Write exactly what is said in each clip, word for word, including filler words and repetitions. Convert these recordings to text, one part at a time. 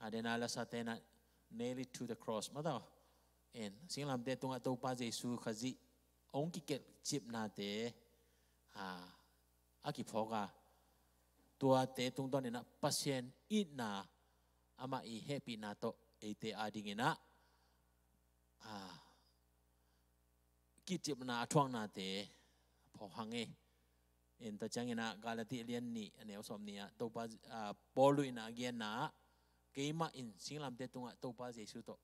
A dena lasate na nail it to the cross mataw. En singlamte tungah Topa Jesu Khazih hong kikelhcipnate a, a kiphawk a, tuate tungtawn inah Pasian itna, amah i hehpihna tawh eite ading inah a, kicipna a thuaknate phawk hang e. En tua ciang inah Galati a lian nih a neu sawm nih ah Topa a, Paul inah a genna ah, keimah in singlamte tungah Topa Jesu tawh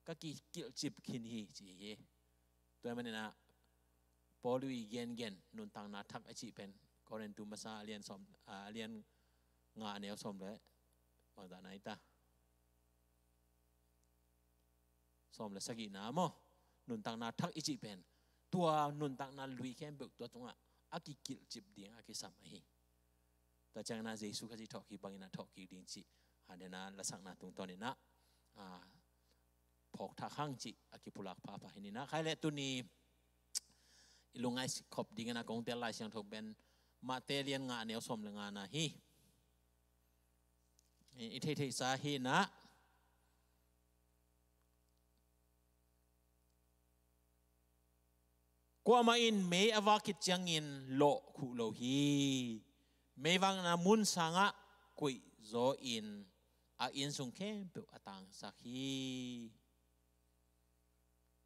ka kikilhcip khin hi ci hi. Tua hi man inah Paul i gengen nuntakna thak a cih pen Korintu masa a lian sawm a, a lian nga a neu sawm le bangzah na hi ta, sawm le sagihna maw? Nuntakna thak i cih pen tua nuntakna lui khempeuh tua tungah a kikilhcip ding a kisam ahi. Tua ciang inah Jesu Khazih thawhkik bang inah thawhkik ding cih a dena lasakna tungtawn inah a, phawk thak hang cih a kipulak phapha hi inah. Khai le tuni i lungngaih khop ding inah kong tel Lai Siangtho pen Mate lian nga a neu sawm le nga na hi. I theihtheihsa hi inah kuamah in mei a vak khit ciangin lawh khuh lo hi. Meivakna mun sangah koih zaw in a inn sung khempeuh a tangsak hi.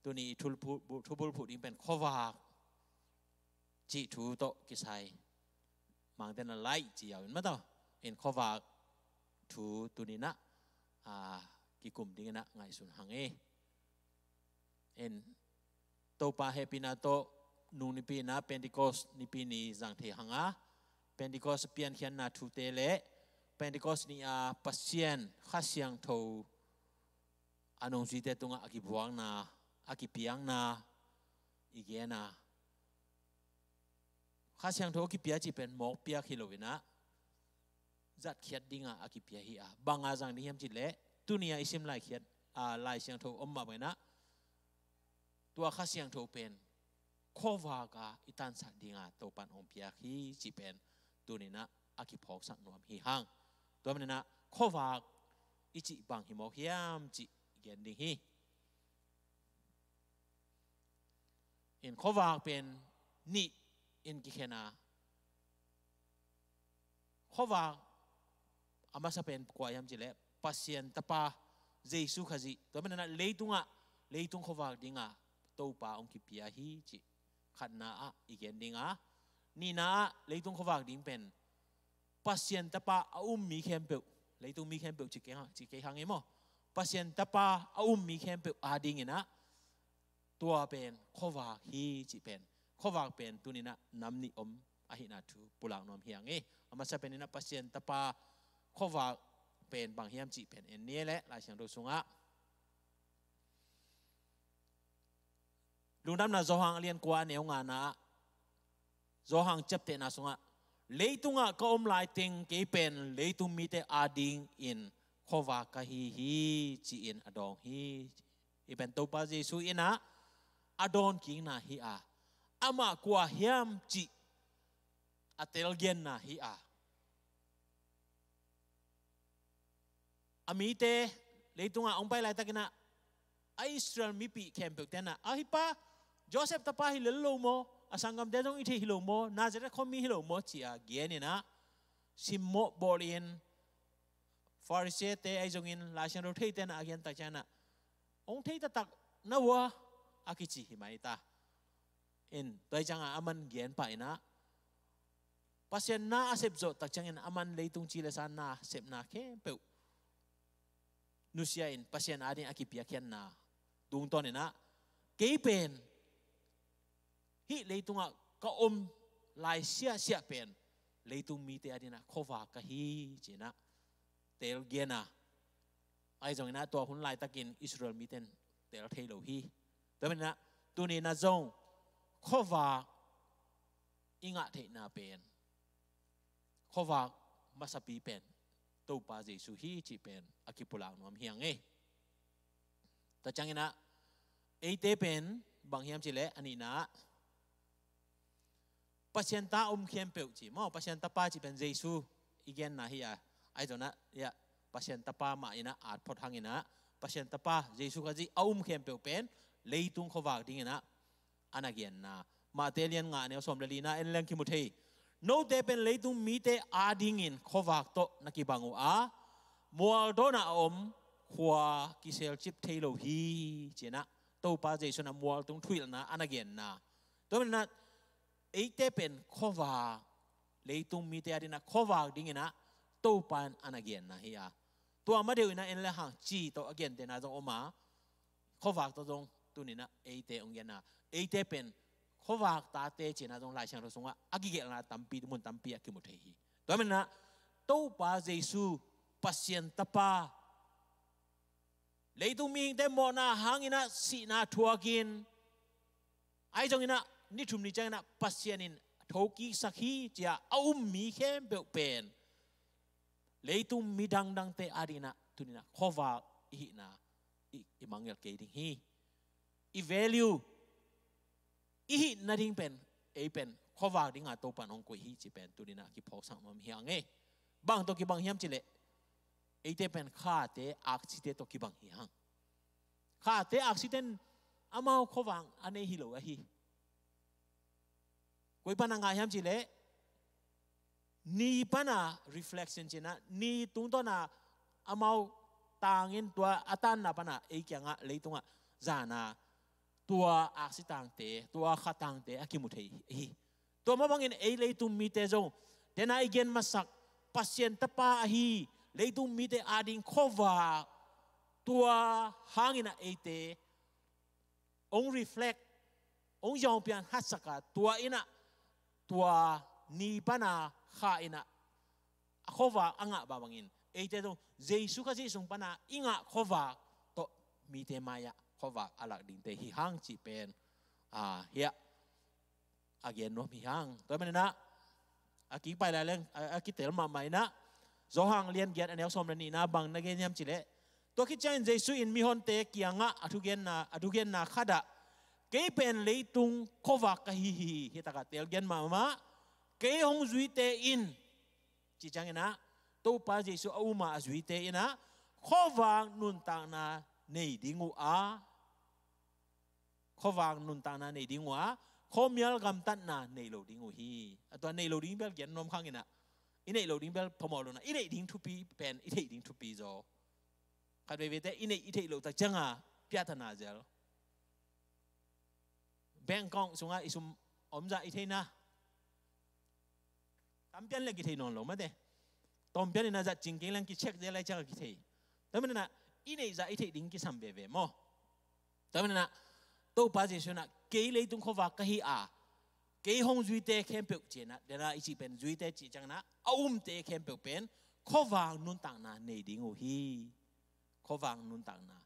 Tuni i thubulphuh ding pen khuavak cih thu tawh kisai Mangte na laih ci yau in mataw. En khuavak thu tuni inah a, kikum ding inah ngaihsun hang e. En Topa hehpihna tawh nung nipi inah Pentecost nipi ni zang thei hang a, Pentecost piankhiatna thute le Pentecost ni a Pasian Kha Siangtho a nungzuite tungah a kibuakna, a kipiakna i gen a, Kha Siangtho a kipia cih pen mawk piak hi lo inah zatkhiat dinga a kipia hi a, banga zang ding hiam cih leh tuni a i sim laikhiat a, Lai Siangtho om mah bang inah tua Kha Siangtho pen khuavak a i tansak dinga Topan hong piak hi cih pen tuni inah a kiphawksak nuam hi hang. Tua man inah khuavak i cih bang hi mawk hiam cih gen ding hi. In khuavak pen nih in kikhen a, khuavak a masa pen kua hiam cih leh Pasian Tapa Jesu Khazih. Tua man inah leitungah, leitung khuavak dinga Topa hong kipia hi cih khatna ah i gen ding a, nihna ah leitung khuavak ding pen Pasian Tapa a um mi khempeuh, leitung mi khempeuh ci kei hang, ci kei hang e maw? Pasian Tapa a um mi khempeuh ading inah tua pen khuavak hi cih pen, khuavak pen tuni inah nam nih om ahihna thu pulak nuam hi hang e. A masa pen inah Pasian Tapa khuavak pen bang hiam cih pen en ni e leh Lai Siangtho sungah Lungdamna Johan a lian kua a neu ngana ah, Johan ciaptehna sungah, leitungah ka om laiteng kei pen leitung mite adingin khuavak ka hi hi ci-in a dawng hi. Hih pen Topa Jesu inah a dawnkikna hi a, amah kua hiam cih a telgenna hi a, a mite leitungah hong pai laitakinah a Israel mipih khempeuh tenah, a hih pa Joseph tapa hi lel lo maw, a sanggamte zong i thei hi lo maw, Nazareth khuami hi lo maw ci-a geninah simmawh bawlin, Pharisee-te ahi zongin Lai Siangtho thei tenah a gen tak cianah, hong thei taktak na ua a kici hi mai ta. In tua hi ciangah aman gen pah inah Pasian na a sep zawh tak ciangin aman leitung ci le sa na sepna khempeuh nusia in Pasian ading a kipiakkhiatna tungtawninah, kei pen hih leitungah ka om lai siahsiah pen leitung mite adinah khuavak ka hi cinah telgen a, ahi zonginah tua hun laitakin Israel mite in tel thei lo hi. Tua maninah tuninah zong khuavak i ngah theihna pen, khuavak masapi pen Topa Jesu hi cih pen a kipulak nuam hi hang e. Tua cianginah eite pen bang hiam cih leh a nihna ah Pasian ta a um khempeuh ci maw, Pasian tapa cih pen Jesu i genna hi a, ahi zonah Pasian Tapa mah in ah at phot hang in ah, Pasian Tapa Jesu Khazih a um khempeuh pen leitung khuavak ding in ah a na genna. Mate lian nga, neu sawm le lina en leng kimu thei. Note pen leitung mite adingin khuavak tawh na kibang uh a, mual dawnah a om khua kiselcip thei lo hi, ci-in ah Topa Jesu in ah mual tung thuhilhna a na genna. Tua manin ah eite pen khuavak, leitung mite adingin ah khuavak ding in ah Topa in a na genna hi a. Tua ma deuh in ah en le hang ci tawh a gentehna zong om a, khuavak tawh zong tuni in ah eite hong genna. Eite pen khuavak tate ci-in ah zong Lai Siangtho sungah a kigelhna tampi, mun tampi a kimu thei hi. Tua manin ah Topa Jesu, Pasian Tapa, leitung mihingte mawhna hangin ah sihna thuakin, ahi zongin ah ni thum ni ciangin ah Pasian in thokiksak hi ci-a a um mi khempeuh pen leitung mi dangdangte adingin ah tuni in ah khuavak i hihna i, i mangngilh kei ding hi. I value, i hih nading pen, ei pen khuavak dinga Topa in hong koih hi cih pen tuni in ah kiphawksak nuam hi hang e. Bang tawh kibang hiam cih leh, eite pen khate aksite tawh kibang hi hang. Khate aksite in amau khuavak a nei hi lo ahi. Koi pan a ngah hiam cih leh, ni pan a reflection ci-in ah, ni tungtawn a amau tangin tua a tanna pan a ei kiangah leitungah zan a tua aksi tangte, tua kha tangte a kimu thei hi. Tua mah bangin ei leitung mite zong, den a i gen masak, Pasian Tapa ahi leitung mite ading khuavak, tua hangin ah eite hong reflect, hong zong pian hatsak a, tua in ah, tua ni pan a kha in ah a khuavak a ngah mah bangin, eite zong Jesu Khazih sung pan a i ngah khuavak tawh mite mai-ah khuavak a lak dingte hi hang cih pen, a, hiah a gen nuam hi hang. Tua manin ah a kipai lai leng, a, a kitel mahmah in ah, Johan lian giat, a neu sawm le nihna bang na gen hiam cih leh, tua khit ciangin Jesu in mihonte kiangah a thugenna, a thugenna khat ah, kei pen leitung khuavak ka hi hi, hi takah tel gen mahmah, kei hong zuite in, ci ciangin ah, Topa Jesu a um a a zuite in ah khuavak nuntakna nei ding uh a, khuavak nuntakna nei ding uh a, khuamial gamtatna nei lo ding uh hi. A tua nei lo ding bel gen nuam khang in ah, i neih lo ding bel phamawh lo in ah, i neih ding thupi pen i theih ding thupi zaw. Khat veiveite i neih i theih loh tak ciang a piahtana zel. Bank account sungah i sum om zah i theihna, tampian le kithei nawn lo mate. Tawmpian in a zat cing keng leng kicheck zel lai ciang a kithei. Tua manin ah i neih zah i theih ding kisam veve maw. Tua manin ah Topa Jesu in ah kei leitung khuavak ka hi a, kei hong zuite khempeuh ci-in ah, den a i cih pen zuite cih ciangin ah a umte khempeuh pen khuavak nuntakna nei ding uh hi. Khuavak nuntakna.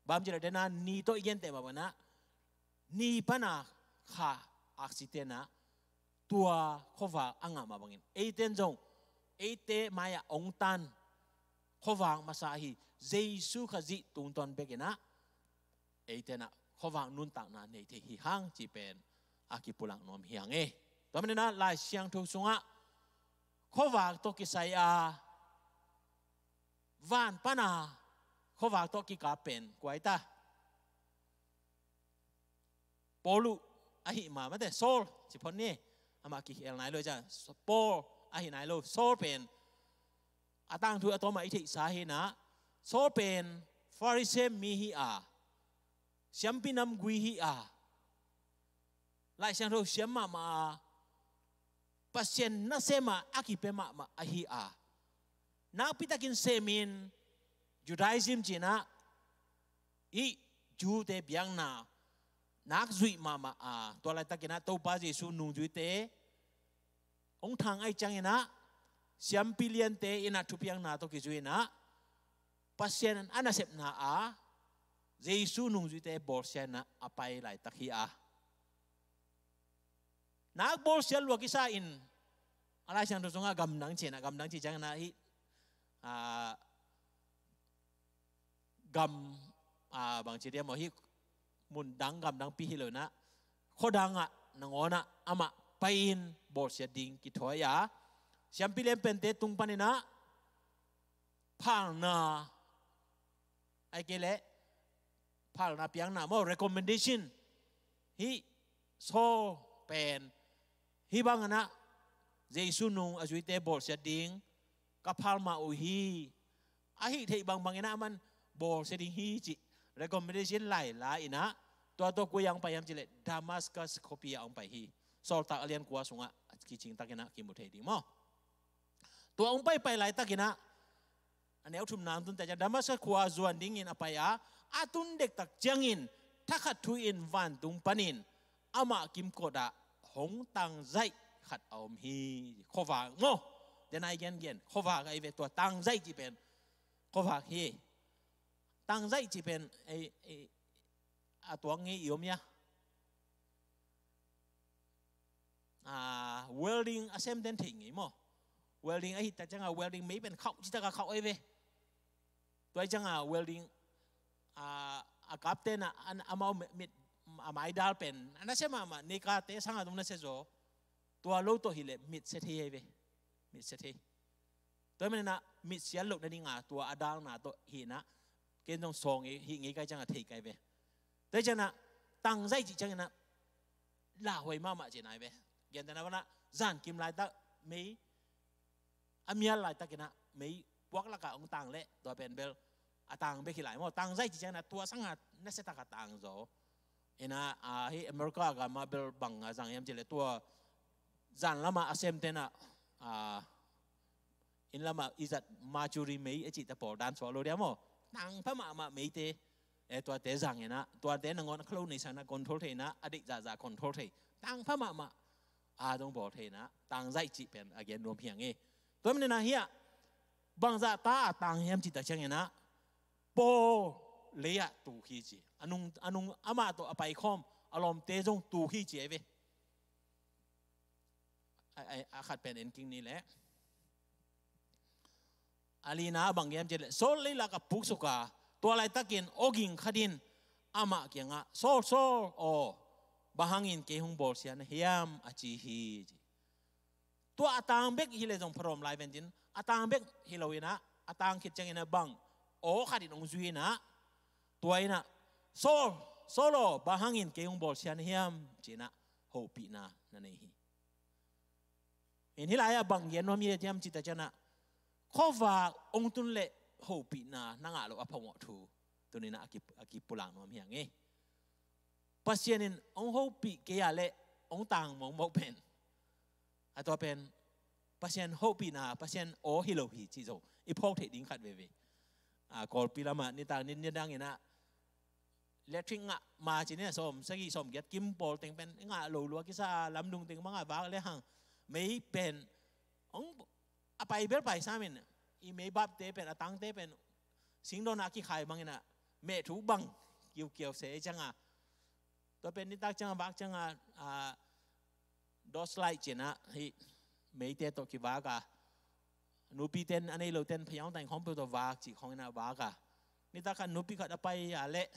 Bang hang hiam cih leh den a ni tawh i genteh mah bangin ah, ni pan a kha aksite in ah tua khuavak a ngah mah bangin, eite in zong eite mai-ah hong tan khuavak masa ahi Jesu Khazih tungtawn bek in ah eite in ah khuavak nuntakna nei thei hi hang cih pen a kipulak nuam hi hang e. Tua manin ah Lai Siangtho sungah khuavak tawh kisai a, van pan a khuavak tawh kikap pen kua hi ta? Paul uh ahi mah mate, Saul ci phot ni. Amah kikhel nai lo ciang, Paul ahi nai lo, Saul pen a tangthu a tawm a i theihsa hi in ah, Saul pen Pharisee mi hi a, siampi namgui hi a, Lai Siangtho siam mahmah a, Pasian nasem a a kipia mahmah ahi a, nakpi takin semin, Judaism ci-in ah, i Jew-te biakna nak zuih mahmah a, tua laitakin ah Topa Jesu nungzuite hong thang ahih ciangin ah, siampi liante in ah thupiakna tawh kizui in ah, Pasian a nasepna a Jesu nungzuite bawlsia in ah a pai laitak hi a, nak bawlsia lua kisa in, a Lai Siangtho sungah gamdang ci-in ah, gamdang cih ciangin ah hih, a, gam, a, bang ci diam aw, hih mundang gamdangpi hi lo in ah, khuadang ah nangawn ah amah pai-in bawlsia ding kithawi a, siampi lian pente tung panin ah phalna, ai kei leh phalna piakna maw, recommendation. Hih Saul pen hih bang inah Jesu nung a zuite bawlsiat ding ka phal mah uh hi. Ahi theih bangbang inah aman bawlsia ding hi cih recommendation laila inah tua tua kua ah hong pai hiam cih leh Damascus khuapi ah hong pai hi. Sawltak a lian kua sungah kicing tak inah kimu thei ding maw. Tua hong paipai laitak inah a neu thumna hong tun tak ciang Damascus khua zuan dingin a pai a, a tun dektak ciangin thakhat thu in vantung panin amah kimkot ah hong tangzaih khat a om hi. Khuavak maw? Denai gengen khuavak ahi ve, tua tangzaih cih pen khuavak hi. Tangzaih cih pen ei, ei, a tuak ngei i om ia. Ah, welding a sem den thei ngei maw? Welding ahi tak cianga welding mei pen khauh citak a khauh ahi ve. Tua hi cianga welding, ah, a kapten a, a, amau mit, a maidal pen a nasia mahmah, neikate sanga tung nasia zaw. Tua lo tawh hileh mit sia thei ahi ve. Mit sia thei. Tua hi maninah mit siat loh nadinga tua a dalna tawh hinah ken zong saw ngei, hih ngei kai cianga thei kai ve. Tua hi cianah tangzaih cih cianginah lauhuai mahmah cih nai ve. Gentehna banah zankim laitak mei a mial laitakinah mei puak lakah hong tang leh tua pen bel a tang bek hi lai maw? Tangzaih cih cianginah tua sanga nasiatak a tang zaw. Inah, ah, hih America a gam ah bel bang a zang hiam cih leh tua zan lamah a sem tenah, ah, inn lamah i zat mercury mei a cihte pawl dan suak lo dia maw? Tangpha mahmah meite, eh, tuate zang inah tuate nangawn a khalo nei sanah control thei inah a deih zahzah control thei. Tangpha mahmah a dong bawl thei inah tangzaih cih pen a gen nuam hiang e. Tua maninah hiah bangzah ta a tang hiam cih tak cianginah Paul lei-ah tuk hi ci. A nung, a nung amah tawh a paikhawm a lawmte zong tuk hi ci ahi ve. A, a, a khat pen en kik ni leh. A lina bang hiam cih leh Saul leilak a puksuka tua laitakin awging khat in amah kiangah Saul, Saul aw, bang hangin kei hong bawlsia na hiam a ci hi ci. Tua a tang bek hileh zong pharom lai ventin a tang bek hi loinah a tang khit cianginah bang aw khat in hong zui inah tua inah Saul, Saul aw, bang hangin kei hong bawlsia na hiam ci inah hopihna na nei hi. In hih lai-ah bang gen nuam hi hiam cih tak cianah khuavak hong tun leh hopihna na ngah loh a phamawh thu tuninah a ki, a kipulak nuam hiang e. Pasian in hong hopih kei ah leh hong tang mawkmawk pen a tua pen Pasian hopihna, Pasian aw hi lo hi cih zo i phawk theih ding khat veve. A, Kawlpi lamah nitak nit nidanginah electric ngah ma ci ni a, sawm sagih sawm giat kim pawl teng pen ngah lo lua kisa, lamdung teng mangah vak le hang mei pen hong a pai bel pai samin i meibapte pen a tangte pen singdawnah a kikhai banginah meh thu bang kiukiau se cianga. Tua pen nitak cianga vak cianga, ah, torchlight cinah hih meite tawh kivak a, nupiten a nei loten phayawng taing khawng peuh tawh vak cih khawnginah vak a, nitak khat nupi khat a pai a leh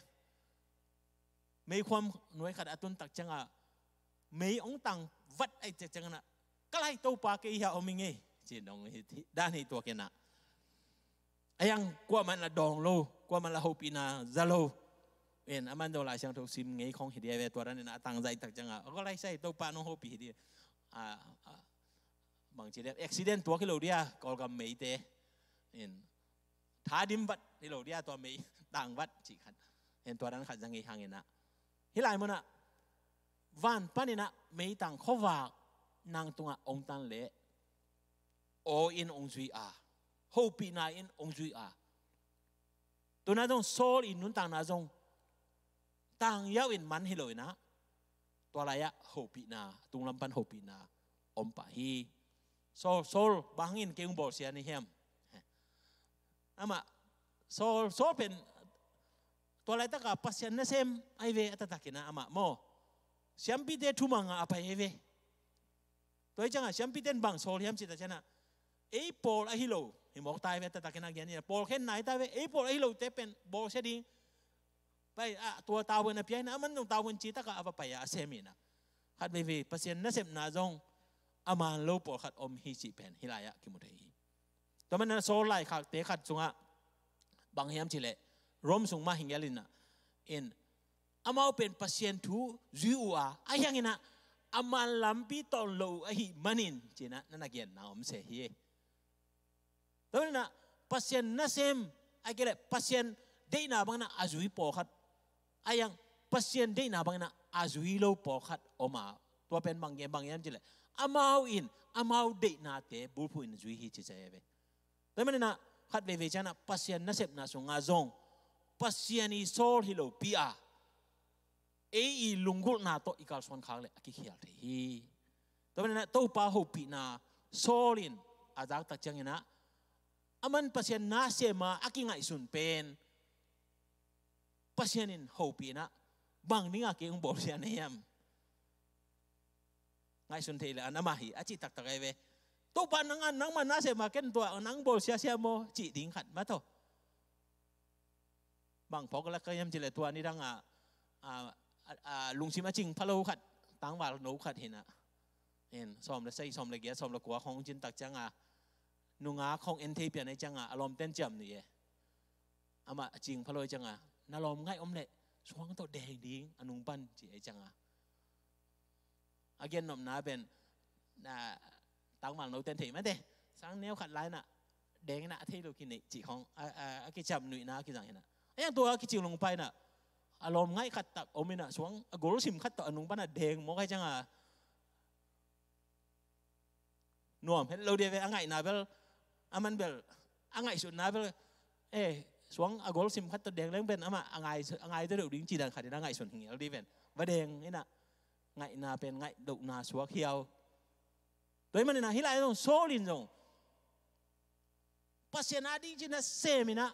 meikhuam nuai khat a tuntak cianga mei hong tang vat ahi cianginah ka lai Topa kei hia om i ngei ci dong hi, dan hi tua kenah. A yang kuamah in la dawng lo, kuamah in la hopihna za lo. En, aman dong Lai Siangtho sim ngei khong hi dia ve, tua dan in a tangzaih tak cianga a ka lai sai Topa nong hopih hi dia. A, a, bang ci dia, accident tuak hi lo dia Kawlgam meite. En, tha dim vat hi lo dia tua mei tang vat cih khat. En, tua dan khat za ngei hanginah hih lai munah van paninah meitang khuavak nang tungah hong tan leh aw in hong zui a, hopihna in hong zui a. Tuna zong Saul i nuntakna zong tang yau in man hi loinah tua lai-ah hopihna, tunglam pan hopihna om pah hi. Saul, Saul, bang hangin kei hong bawlsia na hiam? Amah Saul, Saul pen tua laitaka Pasian nasem ahi ve, a taktakinah amah maw siampite thumang a a pai ahi ve. Tua hi ciangah siampite in bang sawl hiam cih tak ciangah ei pawl ahi lo hi mawk ta hi ve, a taktakinah a gen hi a, pawl khen nai ta hi ve, ei pawl ahi lote pen bawlsia ding pai a, tua tavuan a pia hinah, aman zong tavuan ci takah a va pai a, a sem hinah. Khat veivei Pasian nasepna zong a man lo pawlkhat om hi cih pen hih lai-ah kimu thei hi. Tua manin ah Saul laikhakte khat sungah bang hiam cih leh Rome sung mah hi ngel in ah, in amau pen Pasian thu zui uh a, ahi hangin ah a man lampi tawn lo uh ahih manin ci-in ah na na genna om se hi. Tua manin ah Pasian nasem, ahih kei leh Pasian deihna bangin ah a zui pawlkhat, ahi hang Pasian deihna bangin ah a zui lo pawlkhat om a, tua pen bang gen, bang hiam cih leh amau in amau deihnate bulphuh in zui hi ci ci ve. Tua manin ah khat veivei ciangin ah Pasian nasepna sungah zong Pasian i sawl hi lopi a, ei i lunggulhna tawh i kalsuan khak leh a kikhial thei hi. Tua manin ah Topa hopihna Saul in a zak tak ciangin ah, a man Pasian nasem a a kingaihsun pen Pasian in hopih in ah, bang ding a kei hong bawlsia na hiam? Ngaihsun thei leh an amah hi a cih taktak ahi ve. Topa nang a, nangma nasem a ken tua nang bawlsia sia maw cih ding khat mah tawh. Bang phawk lak ka hiam cih leh tua nidang a, a, a, a, lungsim a cing pha lo khat, tangvalno khat hi in ah, en, sawm le sagih, sawm le giat, sawm le kua khawng cin tak ciang a, nungak khawng en thei pian ahi ciang a, a lawmten ciamnuih e. Amah a cing pha lo ahi ciang a, na lawm ngaih om leh suang tawh deng ding a nung pan ci ahi ciang a, a gennopna pen, na, tangvalno ten thei mate, sang neu khat lai in ah deng in ah a thei lo kineih cih khawng a, a, a kiciamnuihna a kizang hi in ah, a yang tua a kicing lungpai in ah, a lawm ngaih khat tak om in ah suang a gol sim khat tawh a nung pan a deng mawk ahi ciang a, nuam het lo dia ve. A ngaihna bel, a man bel, a ngaihsutna bel, eh, suang a gol sim khat tawh deng leng pen amah a ngai, a ngai tawh deuh ding ci dan khat in a ngaihsun hi ngel di ven. Va deng in ah ngaihna pen ngaih lohna suak hiau. Tua ahih manin ah hih lai zong Saul in zong Pasian ading ci-in ah sem in ah,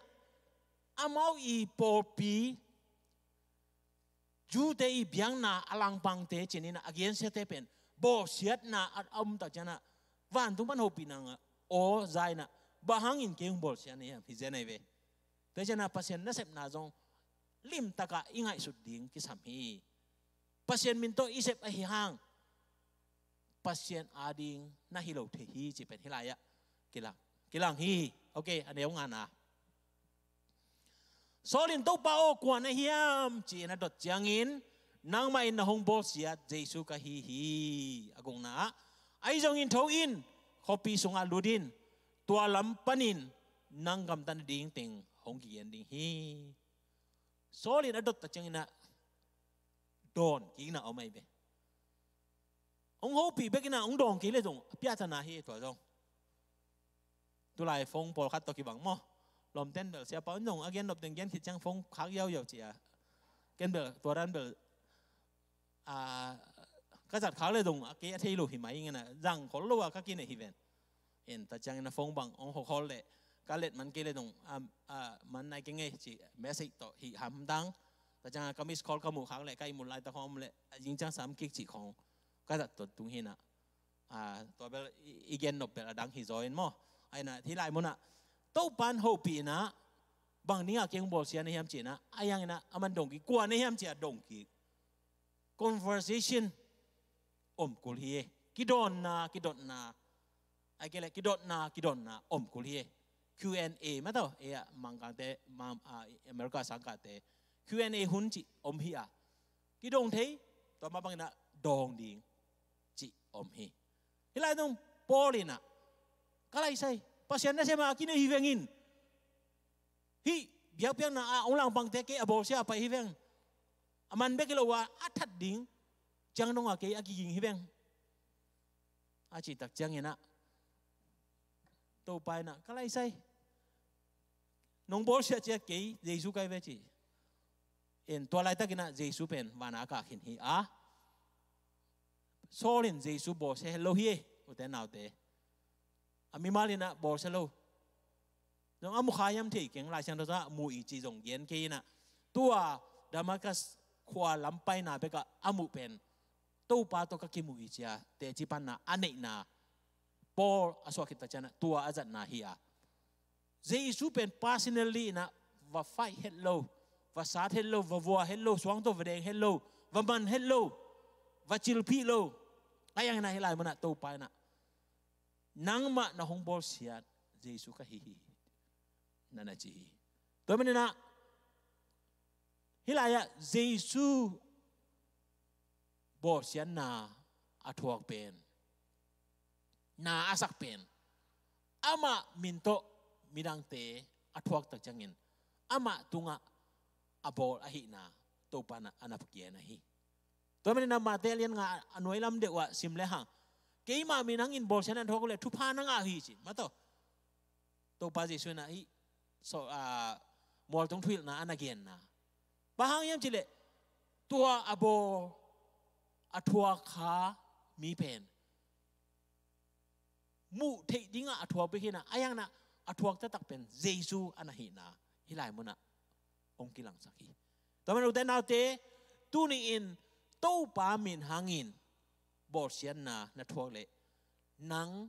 amau i pawlpi, Jew-te i biakna a langpangte ci-in ah a gensiate pen bawlsiatna a om tak ciang ah, vantung pan hopihna aw za in ah, bang hangin kei hong bawlsia na hiam hi zen ahi ve. Tua ciang ah Pasian nasepna zong limtak a i ngaihsut ding kisam hi. Pasian min tawh i sep ahi hang Pasian ading na hi lo thei hi cih pen hih lai ah kilang, kilang hi. Ok, a neu ngana. Saul in, "Topa aw, kua na hiam?" ci-in a dot ciangin, "Nangmah in na hong bawlsiat Jesu ka hi hi," a gukna ah, "Ahi zongin tho in, khuapi sungah lut in, tua lam panin nang gamtat nading teng hong kigen ding hi." Saul in a dot tak ciangin ah dawn kikna om ahi ve. Hong hopih bek in ah hong dawng kei leh zong a piahtana hi tua zong. Tulai phone pawlkhat tawh kibang maw. Lawmten bel siapa un zong a gen nop deng gen khit ciang phone khak yauyau ci a. Ken bel tua dan bel, a, ka zat khak leh zong a kei a thei lo hi mai ing in ah, zang khol lo a ka kineih hi ven. En, tua ciangin a phone bang hong hawkhawl leh ka let man kei leh zong, a, a, man nai kei ngei ci message tawh hi hamtang. Tua ciangin ka miss call ka muh khak leh ka ihmut laitak khawng om leh a zing ciang sam kik cih khawng ka zat tawntung hi in ah. A, tua bel i, i gen nop bel a dang hi zaw in maw. Ahi in ah hih lai mun ah Topa in hopih in ah, "Bang ding a kei hong bawlsia na hiam?" ci in ah, ahi hangin ah a man dong kik, "Kua na hiam?" ci a dong kik. Conversation om kul hi e. Kidawnna, kidotna, ahih kei leh kidotna, kidotna om kul hi e. Q and A mah tawh, e ah Mangkangte, Mang, a, America sangkahte Q and A hun cih om hi a, kidong thei, tua mah bangin ah dawng ding cih om hi. Hih lai zong Paul in ah, "Ka lai sai, Pasian nasem a kineih hi veng in, hih biakpiakna ah hong langpangte kei a bawlsia a pai hi veng. A man bek hi lo a, a that ding ciang dong a kei a kiging hi veng," a cih tak ciangin ah Topa in ah, "Ka lai sai, nong bawlsia ciat kei Jesu ka hi ve," ci. En, tua laitakin ah Jesu pen van a kah khin hi a, Saul in Jesu bawlsia het lo hi e, ute naute. A mimal in ah bawlsia lo. Zong a mu kha hiam thei keng, Lai Siangtho sungah mu i ci zong gen kei in ah, tua Damascus khua lam paina bekah a muh pen, "Topa tawh ka kimu i," ci a teci panna a neihna Paul a suah khit tak ciang ah tua a zatna hi a. Jesu pen personally in ah va fight het lo, va sat het lo, va vua het lo, suang tawh va deng het lo, va man het lo, va cilphih lo. Ahi hangin ah hih lai mun ah Topa in ah, "Nangmah na hong bawlsiat Jesu ka hi hi, na na ci hi. Tua maninah hih lai-ah Jesu bawlsiatna a thuak pen, na a sak pen, amah min tawh midangte a thuak tak ciangin amah tungah a bawl ahihna Topa in a na gen ahi. Tua maninah Mate lian nga a nuai lam deuh ah sim le hang, keimah min hangin bawlsiatna thuak uh leh thupha na ngah uh hi ci. Mate, Topa Jesu in ah hih so, a, mualtung thuhilhna a na genna, bang hang hiam cih leh tua a bawl a thuak kha mi pen muh theih dingah a thuak bek hi-in ah, a hiang ah a thuak taktak pen Jesu a na hihna hih lai munah hong kilangsak hi. Tua manin ute naute, tuni-in Topa min hangin bawlsiatna na thuak leh nang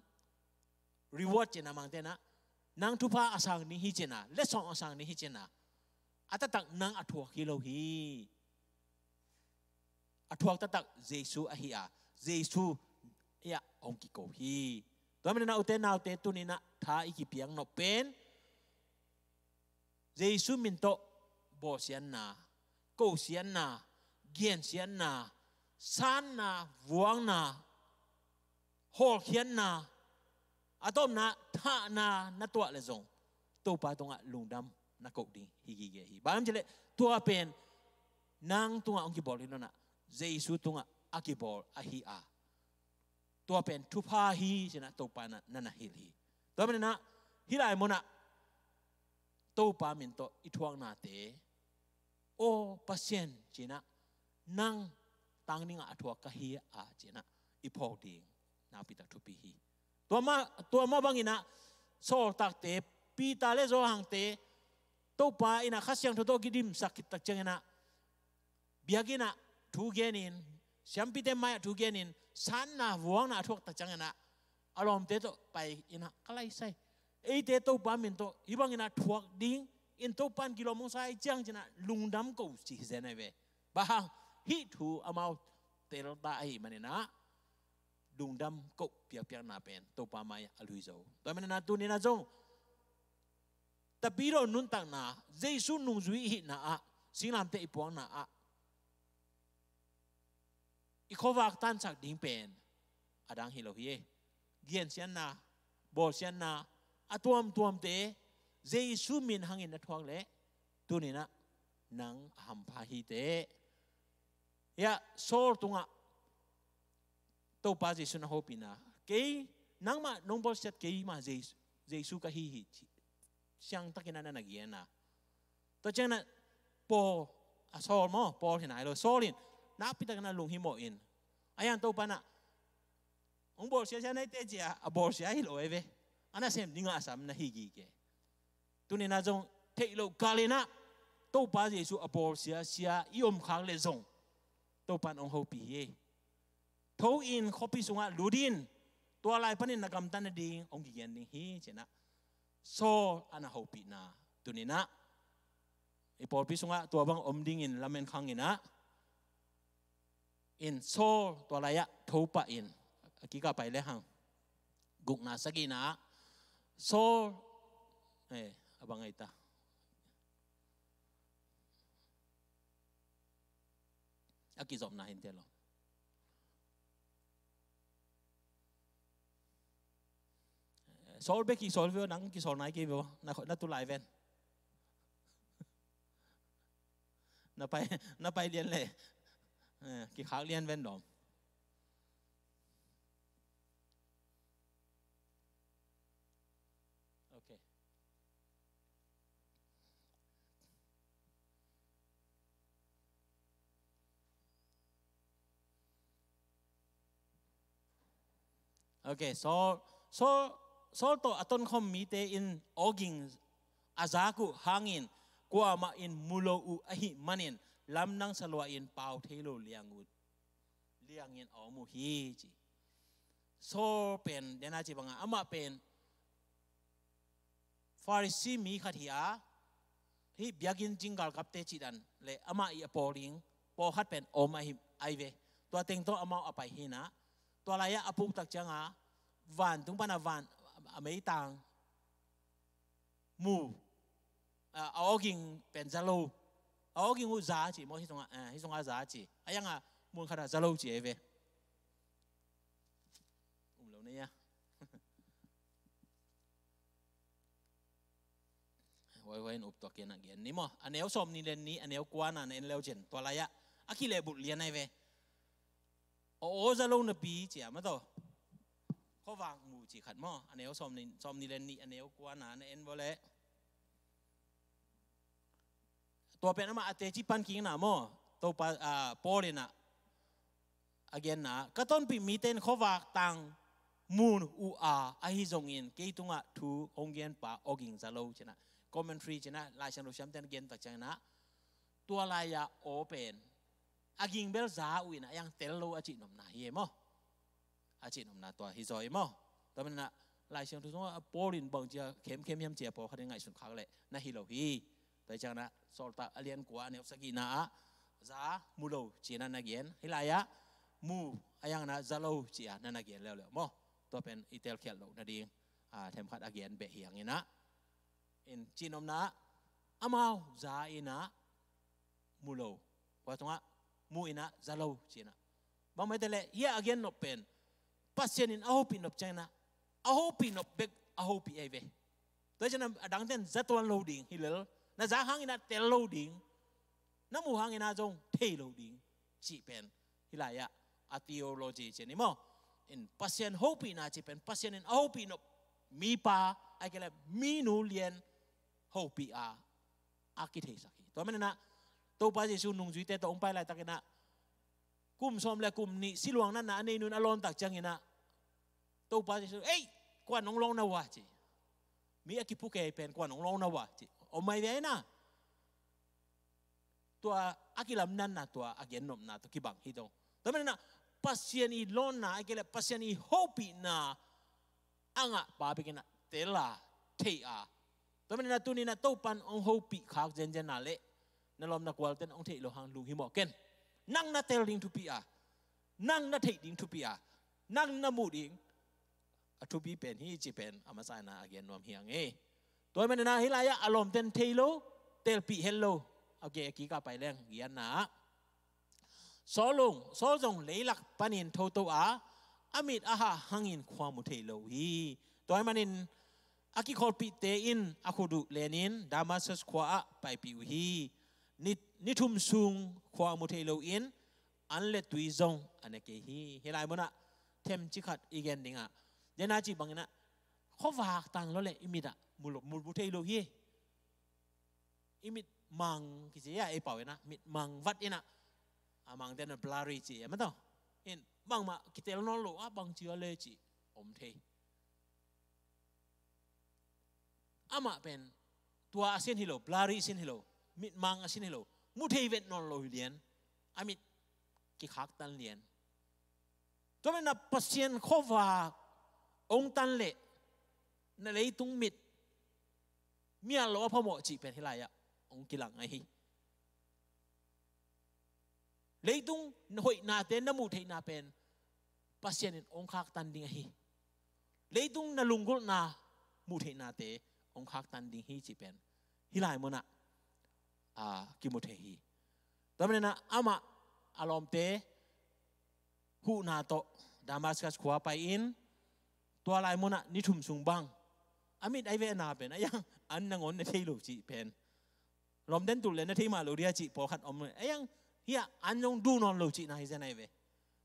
reward ci-in ah Mangte'n ah, nang thupha a sang ding hi ci-in ah, letsong a sang ding hi ci-in ah, a taktak nang a thuak hi lo hi. A thuak taktak Jesu ahi a, Jesu hi-ah hong kiko hi. Tua maninah ute naute, tuni-in ah tha i kipiak nop pen Jesu min tawh bawlsiatna, kosiatna, gensiatna, sanna, vuakna, hawlkhiatna, a tawpna thahna na tuah leh zong Topa tungah lungdam na koh ding hi gige hi. Bang hang hiam cih leh tua pen nang tungah hong kibawl hi lo-in ah, Jesu tungah a kibawl ahi a, tua pen thupha hi ci-in ah Topa in ah na na hilh hi. Tua maninah hih lai munah Topa min tawh i thuaknate, "Aw Pasian," ci-in ah, "nang tang dingah a thuak ka hi a," ci-in ah i phawk ding nakpi tak thupi hi. Tua mah, tua mah bangin ah sawltakte, Peter le Johan-te, Topa in ah Kha Siangtho tawh kidimsak khit tak ciangin ah biakinn ah thu genin, siampite mai-ah thu genin, sanna vuakna a thuak tak ciangin ah a lawmte tawh pai-in ah, "Ka lai sai, eite Topa min tawh hih bangin ah thuak dingin Topa in kilawm hong sa hi ciang," ci-in ah lungdam ko ci hi zen ahi ve. Bang hang, hih thu amau telta ahih manin ah lungdam ko piakpiakna pen Topa mai-ah a lui zo. Tua maninah tuni-in ah zong Tapidaw nuntakna, Jesu nungzui i hihna ah, singlamteh i puakna ah i khuavak tansak ding pen a dang hi lo hi. Gensiatna, bawlsiatna a tuamtuamte Jesu min hangin na thuak leh tuni-in ah nang a hampha hi teh. Hiah Saul tungah Topa Jesu na hopihna, "Kei, nangmah nong bawlsiat keimah Jesu, Jesu ka hi hi," ci, siangtakin ah na na genna. Tua ciangin ah Paul, a, Saul maw, Paul hi nai lo, Saul in nakpi takin ah lunghimawh in, a hiang Topa in ah hong bawlsia sia na hi teh ci-a a bawlsia hi lo ahi ve. A nasem dingah a sam na hi gige. Tuni-in ah zong theih loh kalin ah Topa Jesu a bawlsia sia i om khak leh zong Topa in hong hopih hi. "Tho in, khuapi sungah lut in, tua lai panin na gamtat nading hong kigen ding hi," ci-in ah Saul a na hopihna, tuni-in ah i pawlpi sungah tua bang om dingin lamen khangin ah, in Saul tua lai-ah tho pah in, a kikah pai le hang, gukna sagihna ah Saul, eh, a bang ai ta, a kizopna hi inteh lo. Saul bek hi, Saul veu, nang kisawl nai kei veu, na, na tu lai ven. Na pai, na pai lian le. Eh, kikhak lian ven dawm. Okay. Okay, Saul, Saul, Saul tawh a tonkhawm mite in awging a zak uh hangin kuamah in mu lo uh ahih manin lamdang salua in pau thei lo liang uh, liangin a om uh hi ci. Saul pen dena ci banga amah pen Pharisee mi khat hi a, hih biakinn cing galkapte cihdan le amah i a pawling pawlkhat pen om ahi, ahi ve. Tua teng tawh amau a pai hi-in ah, tua lai-ah a puktak cianga vantung pana van a meitang mu, a, a awging pen za lo. A awging uh za ci maw, hih sungah, a, hih sungah za ci. A yangah mun khatah za lo ci ei ve. Um lo nei a. Huaihuai in up tuak kei na gen ni maw. A neu sawm ni le ni, a neu kua na na en leu cin. Tua lai-ah a kilehbulh lian ai ve. Aw, aw za lo napi ci a maw taw. Khuavak mu ci khat maw. A neu sawm ni, sawm ni le ni, a neu kua na na en vawleh. Tua pen amah a teci pan kikna maw. Topa, a, Paul in ah a genna, ka tonpih mite in khuavak tang mu uh a, ahi zongin kei tungah thu hong genpa awging za lo ci-in ah, commentary ci-in ah, Lai Siangtho siamte in gen tak ciangin ah, tua lai-ah aw pen a ging bel za uh in ah, a yang tel lo a cihnopna hi e maw. A cihnopna tua hi zaw e maw. Tua manin ah Lai Siangtho sungah Paul in bangci a khemkhem hiam ci a pawlkhat in ngaihsun khak leh na hi lo hi. Tua hi ciangin ah Sawltak a lian kua, a neu sagihna ah za mu lo ci-in ah na gen. Hih lai-ah mu, a yangin ah za lo ci-a na na gen leuleu maw. Tua pen i telkhialh loh nading, a, themkhat a gen beh hi hangin ah, in cihnopna ah amau za in ah mu lo. Tua tungah mu in ah za lo ci-in ah. Bang mah hi ta leh, hih a gen nop pen Pasian in a hopih nop ciangin ah, a hopih nop bek a hopih ahi ve. Tua hi ciangin ah a dangte in za tuan lo ding hi lel. Na za hangin ah tel lo ding. Na mu hangin ah zong thei lo ding cih pen hih lai-ah a theology ci-in hi maw. In Pasian hopihna cih pen Pasian in a hopih nop, mipa, ahih kei leh minu lian hopih a, a kitheisak hi. Tua manin ah Topa Jesu nungzuite tawh hong pai laitakin ah kum sawm le kum nih siluang natna a nei nun a lawn tak ciangin ah Topa Jesu, "Ei, kua'n hong lawng na uh a?" ci. "Mi a kipu kei pen kua'n hong lawng na uh a?" ci. Om mai ve ai na. Tua a kilamdanna, tua a gennopna tawh kibang hi dong. Tua manin ah Pasian i lawnna, ahih kei leh Pasian i hopihna a ngahpa bekin ah tel a, thei a. Tua manin ah tuni-in ah Topa'n hong hopih khak zenzen a leh, na lawm na gualte in hong theih loh hang lunghimawh ken. Nang na tel ding thupi a, nang na theih ding thupi a, nang na muh ding a thupi pen hi cih pen a masa-in ah a gen nuam hi hang e. Tua manin ah hih lai-ah a lawmte in thei lo, telpih het lo, a gei a kik a pai leng, giatna ah Saul zong, Saul zong leilak panin thoto a, a mit a hah hangin khua mu thei lo uh hi. Tua ahih manin a kikholhpihte in a khut uh lenin Damascus khua ah paipih uh hi. Ni, ni thum sung khua mu thei loin an le tui zong a ne kei hi. Hih lai munah themcik khat i gen dingah, dena cih bangin ah khuavak tang lawleh i mit ah mu lo, mu, mu thei lo hi. I mit mang kici a, ei pau in ah mit mang vat in ah, a mangte in ah blurry ci a, maw taw. In bangmah kitel nawn lo a, bangci a le cih om thei. Amah pen tua a sin hi lo, blurry a sin hi lo, mit mang a sin hi lo, mu thei vet nawn lo hi lian, a mit kikhaktan lian. Tua manin ah Pasian khuavak hong tan leh na leitung mit mial lo a phamawh cih pen hih lai-ah hong kilang ahi hi. Leitung hoihnate na muh theihna pen Pasian in hong khaktan ding ahi hi. Leitung na lunggulhna muh theihnate hong khaktan ding hi cih pen hih lai munah, a, kimu thei hi. Tua manin ah amah a lawmte huhna tawh Damascus khua pai-in, tua lai munah ni thum sung bang a mit a i vehna pen a iang an nangawn na thei lo cih pen, lawmte in tulh leh na thei mah lo dia cih pawlkhat om. A iang hih ah an zong duh nawn lo cihna hi zen a i ve.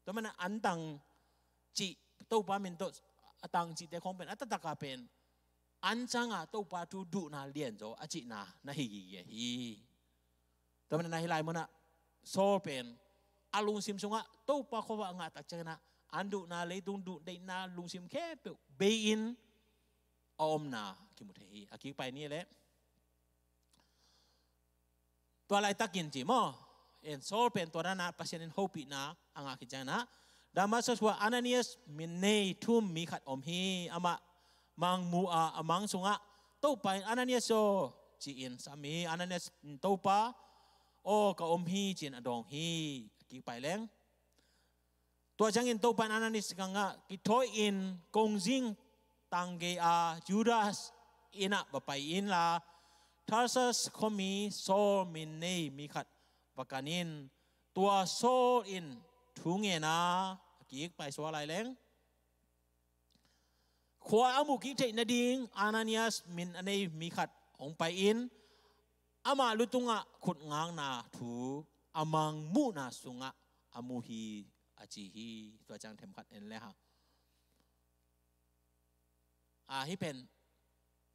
Tua manin ah an tang cih, Topa min tawh a tang cihte khawng pen a taktak a pen an cangah Topa thu duhna lianzaw a cihna na hi gige hi. Tua manin ah hih lai munah Saul pen a lungsim sungah Topa khuavak ngah tak ciangin ah an duhna, leitung duh deihna, lungsim khempeuh bei-in a omna kimu thei hi. A kik pai ni leh, tua laitakin ci maw, in Saul pen tua dan ah Pasian in hopihna a ngah khit ciangin ah Damascus khua Ananias min nei thum mi khat om hi. Amah mang mu a, a mang sungah Topa in, "Ananias aw," ci-in sam hi. Ananias in, "Topa aw, ka om hi," ci-in a dawng hi. A kik pai leng, tua ciangin Topa in Ananias kiangah, "Kithawi-in kongzing tang gei-a Judas inn ah va pai inla, Tarsus khuami Saul min nei mi khat va kan in. Tua Saul in thu ngen a, a kik paisuak lai leng, khua a muh kik theih nading Ananias min a nei mi khat hong pai in, ama lu tungah khut ngakna thu a mang muhna sungah a mu hi, a ci hi. Tua ciang themkhat en le hang. A, hih pen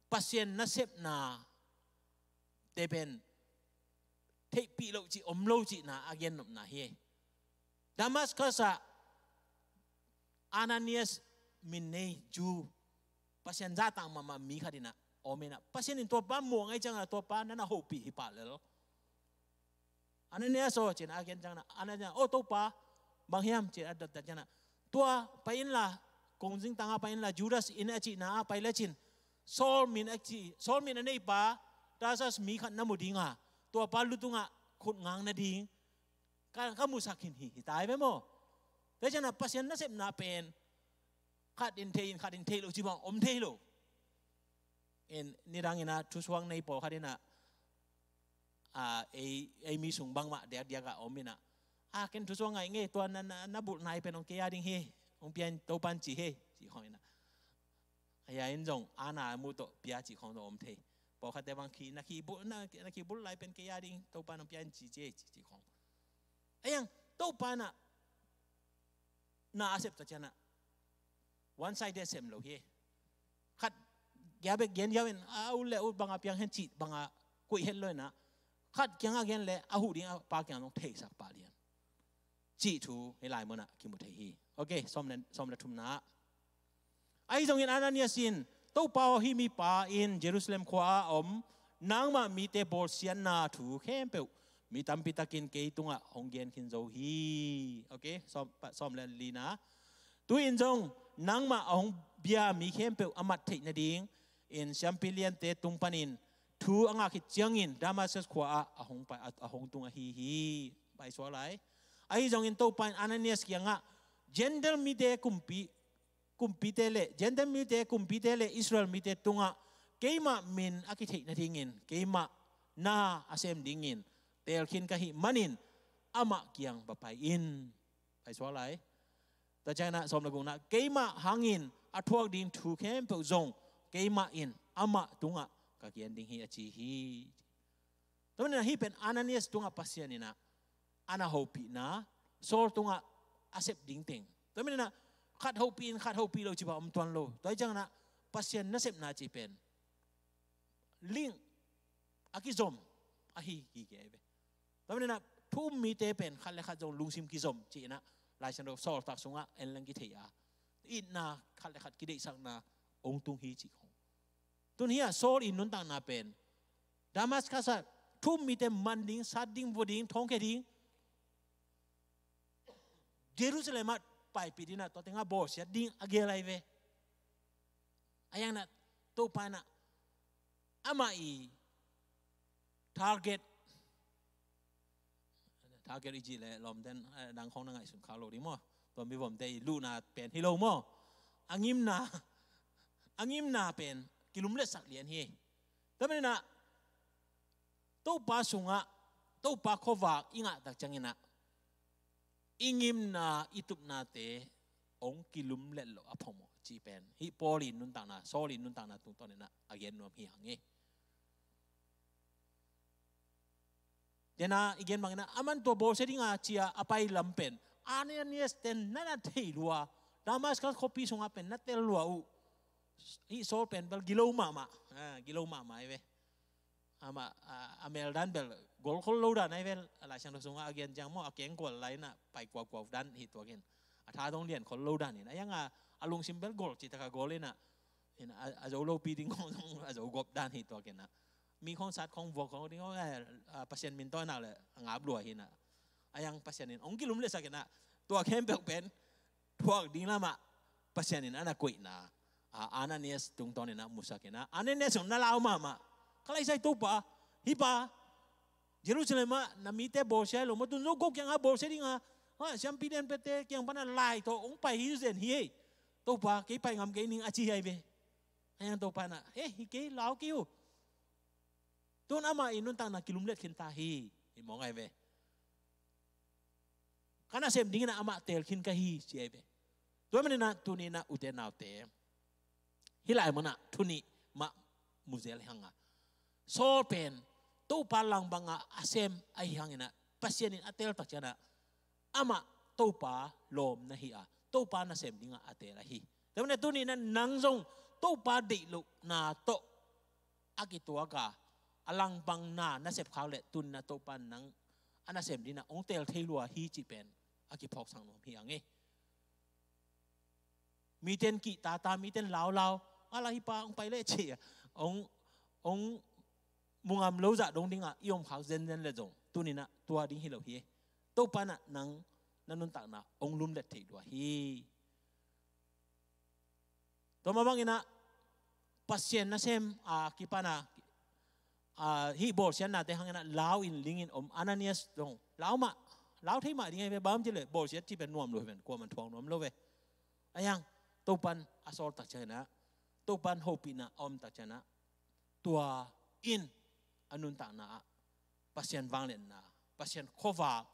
Pasian nasepna te pen theihpih loh cih om lo cihna a gennopna hi. Damascus ah Ananias min nei Jew, Pasian zahtak mahmah mi khat in ah om in ah, Pasian in tua pa muang ahih ciangin ah tua pa na na hopih hi pah lel. Ananias aw, ci-in a gen ciangin ah, Ananias, aw Topa, bang hiam, ci-in a dot ciangin ah, tua pai inla, kong zingtang ah pai inla, Judas inn a cihna ah pai lecin, Saul min a ci, Saul min a neipa Tarsus mi khat na mu ding a, tua pa lu tungah khut ngak nading ka, ka musak khin hi, hi ta hi ve maw. Tua ciangin ah Pasian nasepna pen khat in thei in, khat in thei lo cih bang om thei lo. In, nidang in ah thusuak nei pawlkhat in ah, a, ei, ei mi sung bangmah diakdiak ah om in ah, a, ken thusuak ngai ing e, tua na, na, na bulh nai pen hong kei a ding hi, hong pia in, Topa'n ci hi, ci khawng in ah. A, ya in zong a na mu tawh pia cih khawng zong om thei. Pawlkhatte bang khi, na khi bulh, na, na khi bulh lai pen kei a ding, Topa'n hong pia in ci ci, ci, ci khawng. A, yang Topa in ah na a sep ta ciangin ah one sided sem lo hi. Khat kia bek gen hiau in, a, ut le ut bang a piang hen cih bang a koih het lo in ah, khat kiangah gen le a huh ding a pa kiang zong theisak pah lian cih thu hih lai mun ah kimu thei hi. Ok, sawm le, sawm le thumna ah, ahi zongin Ananias in, Topa aw, hih mipa in Jerusalem khua ah a om nangmah mite bawlsiatna thu khempeuh mi tampi takin kei tungah hong gen khin zo hi. Ok, sawm, sawm le lina. Tu-in zong nangmah a hong bia mi khempeuh a mat theih nading in siampi liante tung panin thu a ngah khit ciangin Damascus khua ah a hong pai, a, a hong tung ahi hi. Paisuak lai. Ahi zongin Topa in Ananias kiangah, Gentile mite kumpi, kumpite le, Gentile mite kumpite le Israel mite tungah keimah min a kitheih nadingin keimah na a sem dingin teel khin ka hih manin amah kiang va pai in. Paisuak lai. Tua ciangin ah sawm le gukna, keimah hangin a thuak ding thu khempeuh zong keimah in amah tungah ka gen ding hi, a ci hi. Tua manin ah hih pen Ananias tungah Pasian in ah a na hopihna, Saul tungah a sep ding teng. Tua manin ah khat hopih in khat hopih lo cih bang om tuan lo. Tua hi ciangin ah Pasian nasepna cih pen link a kizom ahi gige ve. Tua manin ah thu um mite pen khat le khat zong lungsim kizom cih in ah Lai Siangtho sawltak sungah en leng kithei a, itna khat le khat kideihsakna hong tung hi cih khong. Tun hi ah Saul i nuntakna pen Damascus ah thu um mite man ding, sat ding, vua ding, thongkhia ding, Jerusalem ah paipih ding ah, tua tengah bawlsiat ding a gel ahi ve. A yang na Topa in ah amah i target, target i cih leh lawmten, eh, dang khong na ngaihsun khak lo ding maw. Tua mi vomte i luhna pen hi lo maw. A ngimna, a ngimna pen kilumletsak lian hi. Tua manin ah Topa sungah, Topa khuavak i ngah tak ciangin ah i ngimna, i tupnate hong kilumlet loh a phamawh cih pen hih Paul i nuntakna, Saul i nuntakna tungtawn in ah a gen nuam hi hang hi. Tua in ah i gen bangin ah aman tua bawlsia ding a ci a a pai lam pen Ananias ten na na thei lua, Damascus khuapi sungah pen na tel lua uh. Hih Saul pen bel gilo mahmah, ah, gilo mahmah hi ve. Amah, a, a mel dan bel gol khol lo dan ahi vel, a Lai Siangtho sungah a gen ciang maw, a kengkual lai in ah pai kuakua dan hi tuak in, a tha dong lian khol lo dan in, a yang a, a lungsim bel gol cih tak a gol in ah, in a, a zo lopi ding khong zong a zo gop dan hi tuak in ah, mi khong sat khong vuak khong ding khong, eh, a Pasian min tawh nak leh a ngap lua hi in ah, a yang Pasian in hong kilumletsak in ah, tua khempeuh pen thuak ding lamah Pasian in a na koihna, a, Ananias tungtawn in a musak in a, Ananias zong na lau mahmah. Ka laisai Topa, hih pa Jerusalem ah na mite bawlsia hi lo maw, tun zo ko kiangah bawlsia ding a, ha, siampi lianpite kiang pan a lai tawh hong pai hi zen hi ei. Topa, kei pai ngam kei ning a ci hi ai ve. Ahi hang Topa in ah, "He, hi kei, lau kei uh. Tun amah i nuntakna kilumlet khin ta hi. Hi mawk ngai ve. Ka nasem dingin ah amah teel khin ka hi," ci ahi ve. Tua manin ah tuni in ah ute naute, hih lai mun ah thu nih mah mu zel hi hang a, Saul pen Topa langpang a a sem ahi hangin ah, Pasian in a teel tak ciangin ah amah Topa lawm na hi a, Topa nasem dingah a teel ahi. Tua manin ah tuni in ah nang zong Topa deih lohna tawh a kituak a, a langpang na na sep khak leh tuni in ah Topa in nang a nasem dingin ah hong teel thei lua hi cih pen a kiphawksak nuam hi hang e. Mite in kihtata, mite in laulau, "A la, hih pa hong pai leh," ci a, hong, hong mu ngam lo zah dong dingah i om khak zenzen leh zong tuni in ah tua ding hi lo hi. Topa in ah nang na nuntakna hong lumlet thei lua hi. Tua mah bangin ah Pasian nasem a kipan a, a, hih bawlsiatnate hangin ah lau in lingin om Ananias zong lau mah, lau thei mah ding ahi ve. Bang hang hiam cih leh bawlsiat cih pen nuam lo hi ven, kuaman thuak nuam lo ve. Ahi hang Topa in a sawl tak ciangin ah, Topa in hopihna a om tak ciangin ah, tua in a nuntakna ah Pasian vangliatna, Pasian khuavak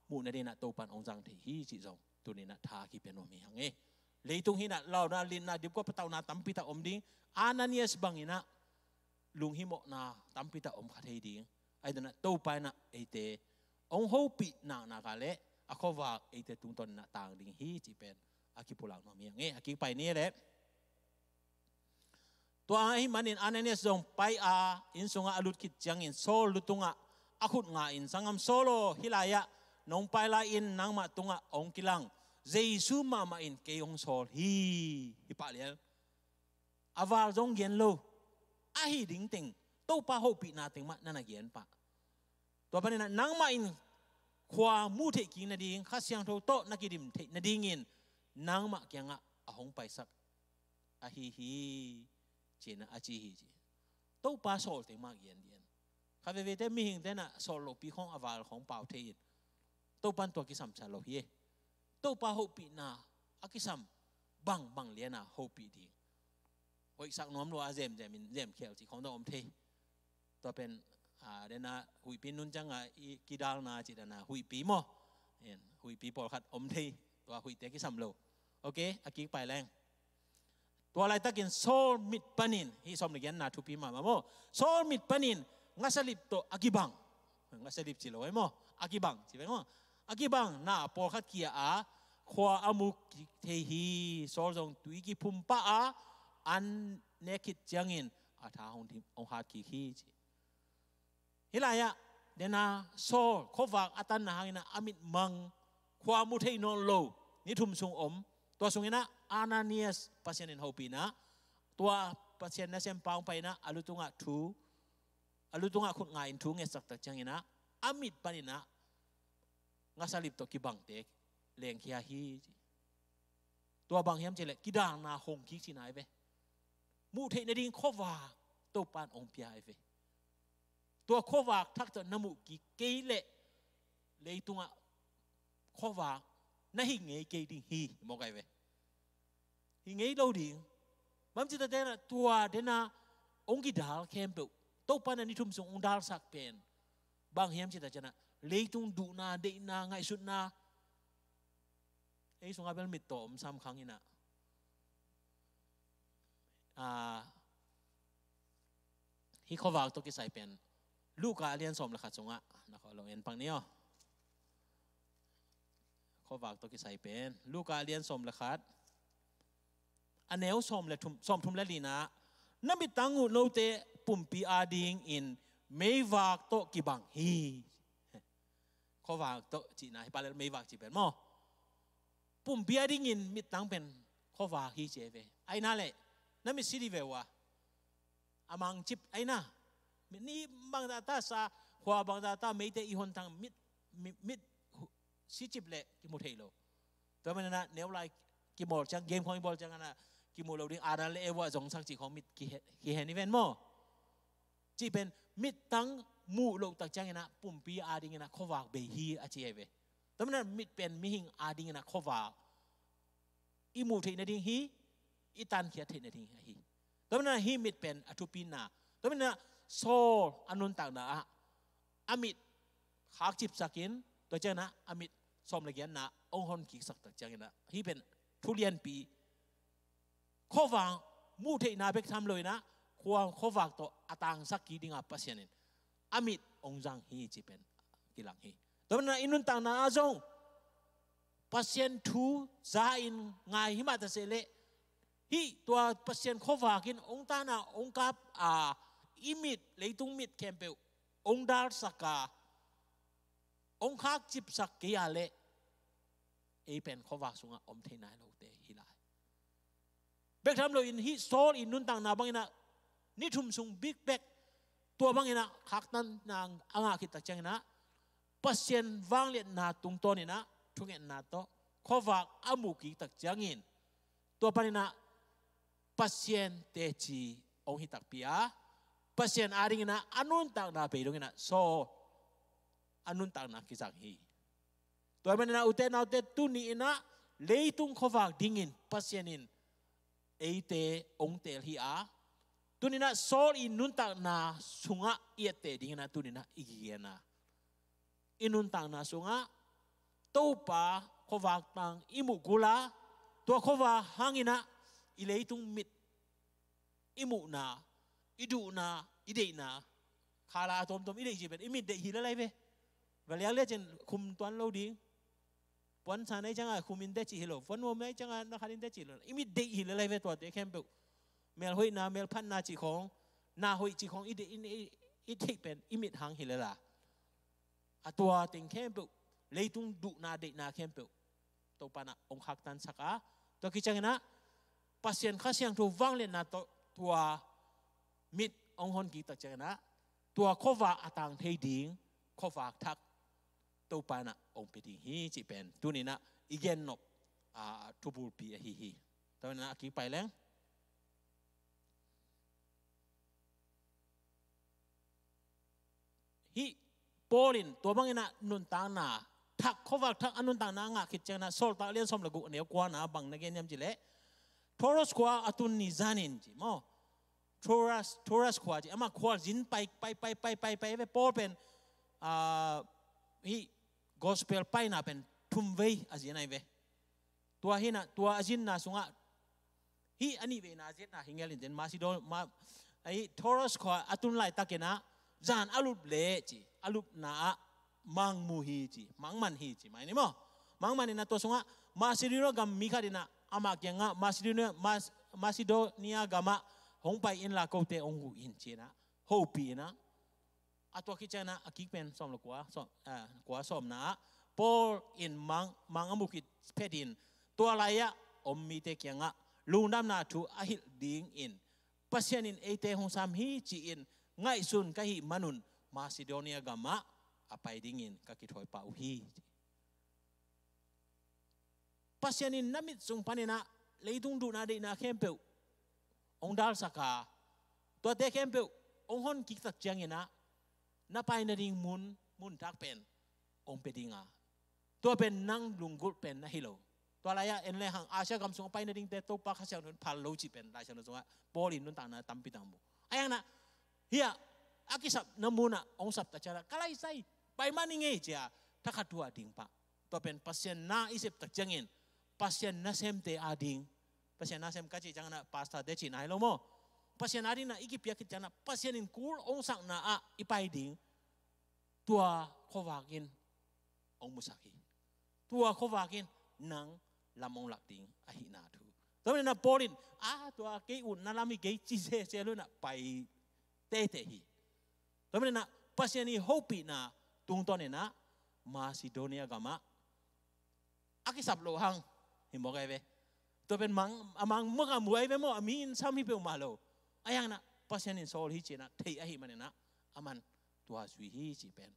muh nadingin ah Topa in hong zang thei hi cih zong tuni in ah tha kipia nuam hi hang e. Leitung hi in ah launa, litna, dipkua, patauhna tampi tak om ding. Ananias bangin ah lunghimawhna tampi tak om kha thei ding. Ahi zongin ah Topa in ah eite hong hopih naknak a leh a khuavak eite tungtawn in ah tang ding hi cih pen a kipulak nuam hi hang e. A kikpai ni leh, tua ahih manin Ananias zong pai a, inn sungah a lut khit ciangin Saul lu tungah a khut nga-in, "Sanggam Saul aw, hih lai-ah nong pai lai-in nangmah tungah hong kilang Jesu mahmah in kei hong sawl hi." Hi pah lian. A val zong gen lo. Ahi ding teng, Topa hopihna teng mah na na gen pah. Tua panin ah nangmah in khua muh theih kik nading, Kha Siangtho tawh na kidim theih nadingin nangmah kiangah a hong paisak ahi hi, ci-in ah a ci hi ci. Topa sawl teng mah gen ding. Kha veivei te mihingte in ah sawl lopi khawng a val khawng pau thei in, Topa in tua kisam sa lo hi e. Topa hopihna a kisam bangbang lian a hopih ding. Hoihsak nuam lua a zemzem in zemkhial cih khawng zong om thei. Tua pen, a, den a huihpi nun ciang a i kidalna cih dan a huihpi maw? En, huihpi pawlkhat om thei. Tua huihte kisam lo. Ok, a kikpai leng. Tua laitakin Saul mit panin, hih sawm le giatna thupi mahmah maw, Saul mit panin ngasalip tawh a kibang. Ngasalip ci lo e maw, a kibang ci ve maw. A kibang na pawlkhat kia a, khua a mu kik thei hi. Saul zong tui kiphum pah a, an nek khit ciangin a tha hong thim, hong hat kik hi ci. Hih lai-ah den a Saul khuavak a tanna hangin ah a mit mang, khua mu thei nawn lo, ni thum sung om. Tua sungin ah Ananias Pasian in hopih in ah, tua Pasian nasempa hong pai in ah a lu tungah thu, a lu tungah khut nga-in thu ngetsak tak ciangin ah a mit panin ah ngasalip tawh kibangte lengkhia hi ci. Tua bang hiam cih leh kidalna hong kik cihna hi ve. Muh theih nading khuavak Topa in hong pia hi ve. Tua khuavak thak tawh na muh kik kei leh leitungah khuavak na hi ngei kei ding hi, mawk ahi ve. Hi ngei lo ding. Bang hiam cih leh tua den a hong kidal khempeuh, Topa in ah ni thum sung hong dalsak pen bang hiam cih leh ciangin ah leitung duhna, deihna, ngaihsutna, ei sungah bel mittaw om sam khang in ah, a, hih khuavak tawh kisai pen Luka a lian sawm le khat sungah na khawl lo en pang ni aw. Khuavak tawh kisai pen Luka a lian sawm le khat, a neu sawm le thum, sawm thum le lina, "Na mittang uh note pumpi adingin meivak tawh kibang hi." Khuavak tawh cihna hi pah leh meivak cih pen maw, pumpi adingin mittang pen khuavak hi ci ahi ve. Ahi na leh na mit si dih ve uh a, a mangcip ahi na. Mit ni bangzah ta sa, khua bangzah ta, meite i hon tang mit, mit, mit hu-, sicip leh kimu thei lo. Tua manin ah neu lai kimawl ciang, game khawng i bawl ciangin ah kimuh loh ding, Adam le Eva zongsak cih khawng mit kihe-, kihen i ven maw. Cih pen mittang muh loh tak ciangin ah pumpi adingin ah khuavak bei hi a ci ahi ve. Tua manin ah mit pen mihing adingin ah khuavak, i muh theih nading hi, i tankhiat theih nading ahi. Tua manin ah hih mit pen a thupina. Tua manin ah Saul a nuntakna ah a mit khakcipsak in, tua ciangin ah a mit sawm le giatna hong honkiksak tak ciangin ah hih pen thu lianpi, khuavak muh theihna bek tham loin ah khua, khuavak tawh a tangsak kik dingah Pasian in a mit hong zang hi cih pen kilang hi. Tua manin ah i nuntakna ah zong Pasian thu za-in ngai hi mah ta seh leh, hih tua Pasian khuavak in hong tan a, hong kap a, i mit, leitung mit khempeuh hong dalsak a, hong khakcipsak kei a leh, ei pen khuavak sungah om thei nai lote hi lai. Bek tham loin hih Saul i nuntakna bangin ah ni thum sung bikbek tua bangin ah khaktanna a ngah khit tak ciangin ah Pasian vangliatna tungtawnin ah thungetna tawh khuavak a muh kik tak ciangin, tua panin ah Pasian teci hong hi takpi a, Pasian adingin ah a nuntakna bei dongin ah Saul a nuntakna kizang hi. Tua manin ah ute naute, tuni-in ah leitung khuavak dingin Pasian in eite hong teel hi a, tuni-in ah Saul i nuntakna sungah i etteh dingin ah tuni-in ah i kigen a, i nuntakna sungah Topa khuavak tang i muh kul a, tua khuavak hangin ah i leitung mit, i muhna, i duhna, i deihna, khala a tuamtuam i deih cih pen i mit deih hi lel lai ve. Va liak lecin khum tuan lo ding. Puansa na hih ciangah khum in teci hi lo, puannuam na hih ciangah na khat in teci hi lo. I mit deih hi lel lai ve tuate khempeuh. Mel hoihna, mel phatna cih khawng, na hoih cih khawng i deih, i, i, i theih pen i mit hang hi lel a, a tua teng khempeuh, leitung duhna deihna khempeuh Topa in ah hong khaktansak a, tua khit ciangin ah Pasian Kha Siangtho vangliatna tawh tua mit hong honkik tak ciangin ah tua khuavak a tang thei ding khuavak thak Topa in ah hong pia ding hi cih pen tuni-in ah i gennop, a, thubulpi ahi hi. Tua manin ah a kikpai leng, hih Paul in tua bangin ah nuntakna thak, khuavak thak a nuntakna a ngah khit ciangin ah Sawltak lian sawm le guk, a neu kuana bang na gen hiam cih leh, Troas khua a tun ni zanin ci maw. Troas, Troas khua ci, amah khua zin pai, pai, pai, pai, pai, pai ve. Paul pen, ah, hih gospel paina pen thum vei a zin ahi ve. Tua hi-in ah, tua a zinna sungah hih a nih veina a zinna hi ngel in zen, Macedo-, Ma-, hih Troas khua a tun laitakin ah zan a lup leh ci, a lupna ah mang mu hi ci, mang man hi ci mai ni maw. Mang man in ah tua sungah Macedonia gam mi khat in ah amah kiangah Macedonia, Mas-, Macedonia gamah hong pai inla kote hong huh in ci-in ah hopih in ah, a tua khit ciangin ah a kik pen sawm le kua, sawm, ah, kua, sawmna ah Paul in mang, mang a mu khit phetin tua lai-ah om mite kiangah lungdamna thu a hilh dingin Pasian in eite hong sam hi ci-in ngaihsun ka hih manun Macedonia gamah a pai dingin ka kithawi pah uh hi. Pasian in na mit sung panin ah leitung duhna deihna khempeuh hong dalsak a, tuate khempeuh hong honkik tak ciangin ah na pai nading mun, mun thak pen hong pia ding a, tua pen nang lunggulh pen na hi lo. Tua lai-ah en lehang Asia gam sungah pai nadingte Topa Kha Siangtho in phal lo cih pen Lai Siangtho sungah Paul in nuntakna tampi tak mu. Ahih hangin ah hiah a kisapna munah hong sap tak ciangin ah ka laisai, pai mah ning ei ci-a thakhat thu-ah ding pah. Tua pen Pasian na i sep tak ciangin Pasian nasemte ading, Pasian nasem ka cih ciangin ah pastorte cihna hi lo maw. Pasian adingin ah i kipiak khit ciangin ah Pasian in kul hong sakna ah i pai ding, tua khuavak in hong musak hi. Tua khuavak in nang lam hong lak ding ahihna thu. Tua manin ah Paul in, a, tua kei utna lam hi kei ci sese lo-in ah pai teitei hi. Tua manin ah Pasian i hopihna tungtawnin ah Macedonia gamah a kisap loh hang hi mawk ahi ve. Tua pen mang, a mang mawk a mu ahi ve maw, a mi in sam hi peuhmah lo. Ahih hangin ah Pasian in Saul hi ci-in ah thei ahih manin ah aman tua zui hi cih pen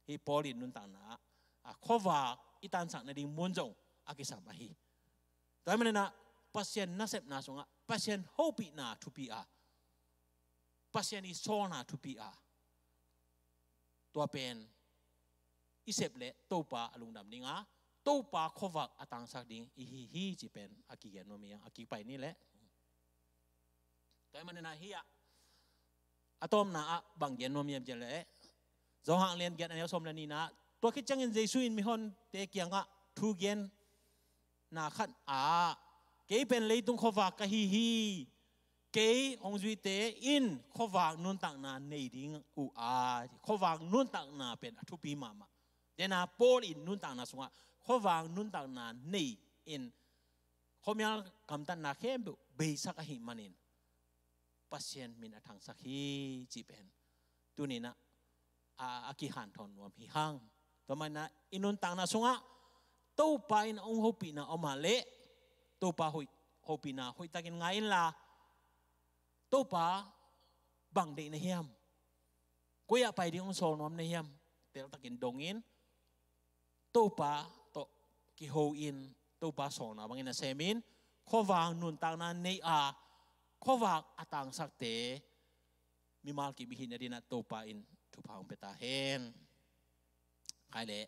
hih Paul in nuntakna ah a khuavak i tansak nading mun zong a kisam ahi. Tua ahih manin ah Pasian nasepna sungah Pasian hopihna thupi a, Pasian i sawlna thupi a, tua pen i sep leh Topa a lungdam ding a, Topa khuavak a tangsak ding i hi hi cih pen a kigen nuam hi. A kikpai ni leh Tua hi manin ah hih ah a tawpna ah bang gen nuam hiam cih leh, Johan lian giat a neu sawm le nihna ah, tua khit ciangin Jesu in mihonte kiangah thu genna khat ah, kei pen leitung khuavak ka hi hi. Kei hong zuite in khuavak nuntakna nei ding uh a, khuavak nuntakna pen a thupi mahmah. Tua hi a, Paul in nuntakna sungah khuavak nuntakna nei in khuamial gamtatna khempeuh beisak ahih manin Pasian min a thangsak hi cih pen tuni-in ah a, a kihanthawn nuam hi hang. Tua manin ah i nuntakna sungah Topa in hong hopihna om a leh, Topa hoih, hopihna hoihtakin ngai inla, Topa bang deih na hiam? Koi ah pai ding hong sawl nuam na hiam? Teltakin dongin, Topa tawh kiho in, Topa sawlna bangin a semin, khuavak nuntakna nei a, khuavak a tangsakte mimal kim i hihna dingin ah Topa in thupha hong pia ta hen. Khai leh,